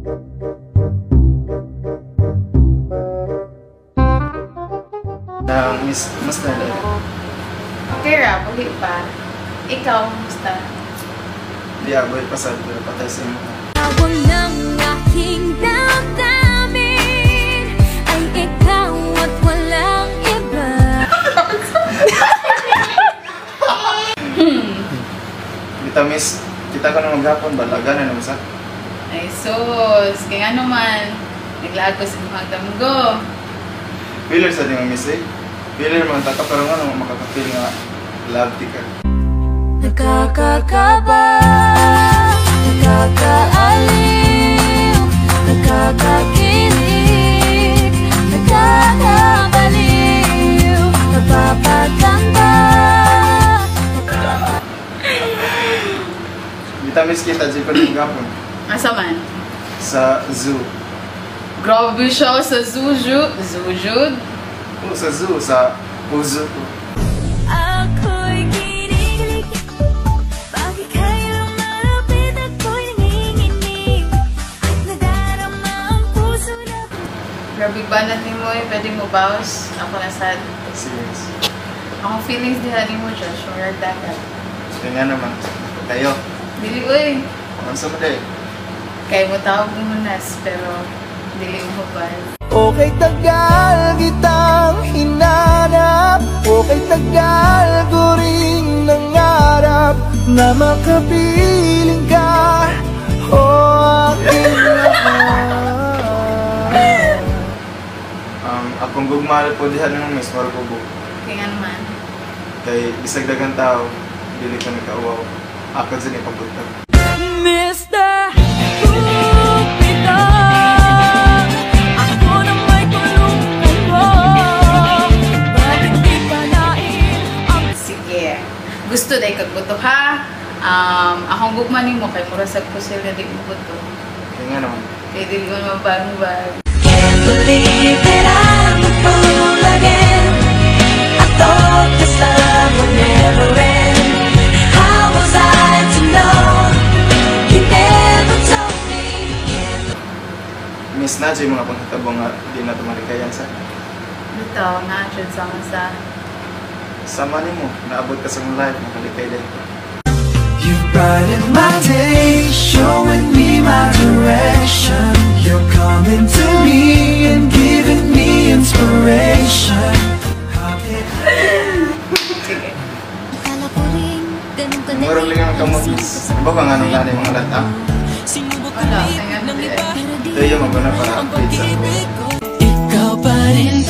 Na, miss, mas na dahil. Okay ra, buhi pa. Ikaw, kumusta? Di aboy pa sa pero patay sa imo. Tawag ng aking damdamin ay ikaw at walang iba. Kita miss, kita ko na maghapon, balaga na naman sa. Ay sus, kaya nga naman, naglaag ko sa imong damgo. Feeler sa di mo miss eh. Feeler man ta ka pero nga naman makaka-feel nga love di ka. Nakakakaba, nakakaaliw, nakakakilig, nakakabaliw, napapaganda. Kita miss kita di ko na maghapon. Asa man? Sa zoo. Grabe siya sa zoo, Zoo, Oo, sa zoo, sa uzo ko. Ako'y kinikilig. Bakit kayo lumalapit? Ako'y nanginginig at nadarama ang puso na Grabe ba natin mo eh, pwede mo bawas. Ako na sad. Serious. Akong feelings diha ni mo, Josh, murag dagat. Kaya nga naman, kayo. Dili uy. Ano sa mo day? Kay mo tawag mo nas, pero dili mo ba? Okay tagal kitang hinanap, okay tagal ko ring nangarap na makapiling ka, o aking lahat. Akong gugmal po diha nang miss, murag kubo. Kaya nga naman. Kay bisag daghang tao, dili ka nagkauwaw. Ako dyan ipabuntag. Mr. Cupido, ako na may kulong mo. Bakit di pa nain ang Sige. Gusto day kag buto ha. Akong gugma nimo kay mura sa pusil na di mo buto. Kaya nga naman. Kay dili ko mabang-bang. Can't believe that I'm a fool again. I thought this love would never end. How was I to know? You never told me. Miss na dyan mga panghitabo nga di na tumalikayan sa. Dito, na jud sama sa Sama nimo, naabot ka sa mong life, makalikay din. You brighten my day, showing me my direction. You're coming to me and giving me inspiration. How can Sige. Akala ko rin ganun kadali. Murag lang ang kamot, miss. Ba ka nga nung nanay mga lata? Wala, kaya nga Ito yung maguna para update sa ko. Ikaw pa rin